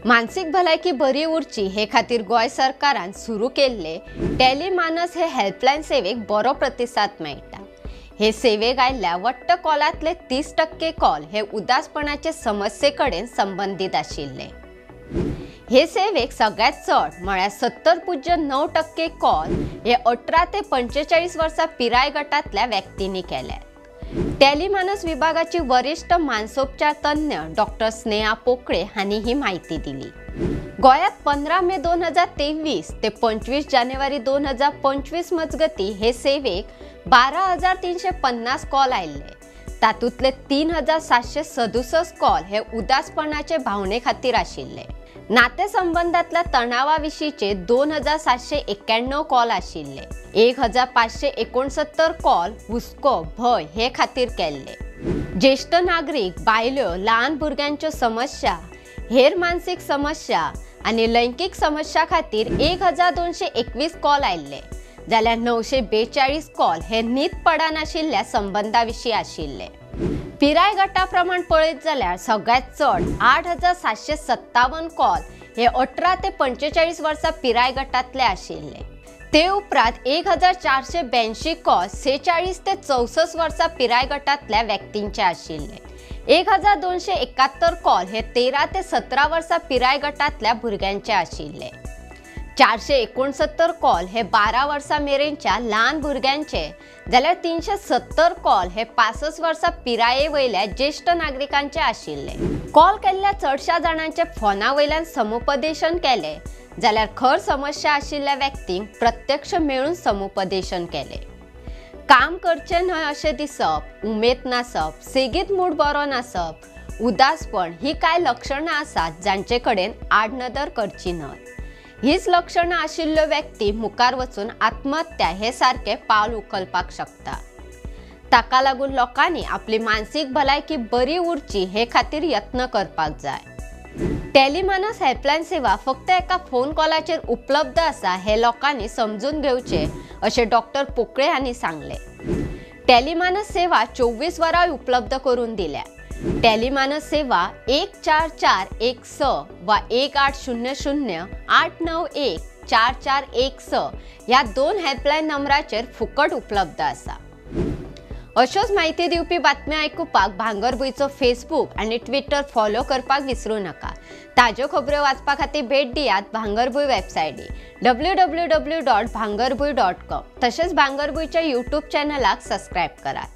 मानसीक भलायकी बरी उरची हे खातीर गोंय सरकारान सुरू केल्ले टेलीमानस हे हेल्पलायन सेवेक बरो प्रतिसाद मेळटा। हे सेवेक आयिल्ल्या वट्ट कॉलांतले 30% कॉल हे उदासपणाचे समस्ये कडेन संबंदीत आशिल्ले। हे सेवेक सगळ्यांत चड म्हळ्यार 70.9% कॉल हे 18 ते 45 वर्सां पिराय गटांतल्या व्यक्तींनी केल्यात। टेलीमानस विभागाची वरिष्ठ मानसोपचार तज्ञ डॉक्टर स्नेहा पोकळे हांणी ही म्हायती दिली। गोंयांत 15 मे 2023 ते 25 जानेवारी 2025 मजगती हे सेवेक 12,350 कॉल आयिल्ले। तातूंतले 3,767 कॉल हे उदासपणाचे भावने खातीर आशिल्ले। नातेसंबंधातल्या तणावा विशींचे 2,791 कॉल आशिल्ले। 1,569 कॉल हुस्को भंय हे खातीर केल्ले। ज्येष्ठ नागरीक, बायल्यो, ल्हान भुरग्यांच्यो समस्या, हेर मानसीक समस्या आनी लैंगीक समस्या खातीर 1,221 कॉल आयिल्ले, जाल्यार 942 कॉल हे न्हीद पडनाशिल्ल्या संबंधा विशीं आशिल्ले। पिराय गटा प्रमाण पळयत जाल्यार सगळ्यांत चड 8,757 कॉल हे 18 ते 45 वर्सां पिराय गटांतले आशिल्ले। ते उपरांत 1,482 कॉल 46 ते 64 वर्सां पिराय गटांतल्या व्यक्तींचे आशिल्ले। 1,271 कॉल हे 13 ते 17 वर्सां पिराय गटांतल्या भुरग्यांचे आशिल्ले। 469 कॉल हे 12 वर्सां मेरेनच्या ल्हान भुरग्यांचे, जाल्यार 370 कॉल हे 65 वर्सां पिराये वयल्या ज्येष्ठ नागरिकांचे आशिल्ले। कॉल केल्ल्या चडशा जाणांचे फोना वयल्यान समुपदेशन केले, जाल्यार खर समस्या आशिल्ल्या व्यक्तींक प्रत्यक्ष मेळून समुपदेशन केले। काम करचें न्हय अशें दिसप, उमेद नासप, सेगीत मूड बरो नासप, उदासपण ही कांय लक्षणां आसात जांचे कडेन आडनदर करची न्हय। हीच लक्षणां आशिल्ल्यो व्यक्ती मुखार वचून आत्महत्या हे सारके पावल उखलपाक शकता। ताका लागून लोकांनी आपली मानसीक भलायकी बरी उरची हे खातीर यत्न करपाक जाय। टेलीमानस हेल्पलायन सेवा फक्त एका फोन कॉलाचेर उपलब्ध आसा हे लोकांनी समजून घेवचे अशें डॉक्टर पोकळे हांणी सांगलें। टेलीमानस सेवा 24 वरां उपलब्ध करून दिल्या। टेलीमानस सेवा 14416 वा 1800 891 4416 ह्या 2 हेल्पलायन नंबराचेर फुकट उपलब्ध आसा। अश्योच म्हायती दिवपी बातम्यो आयकुपाक भांगरभूंयचो फेसबूक आनी ट्विटर फॉलो करपाक विसरूं नाका। ताज्यो खबऱ्यो वाचपा खातीर भेट दियात भांगरभूंय वेबसायटी www.bhangarbhuy.com तशेंच भांगरभूंयच्या यूट्यूब चॅनलाक सबस्क्रायब करात।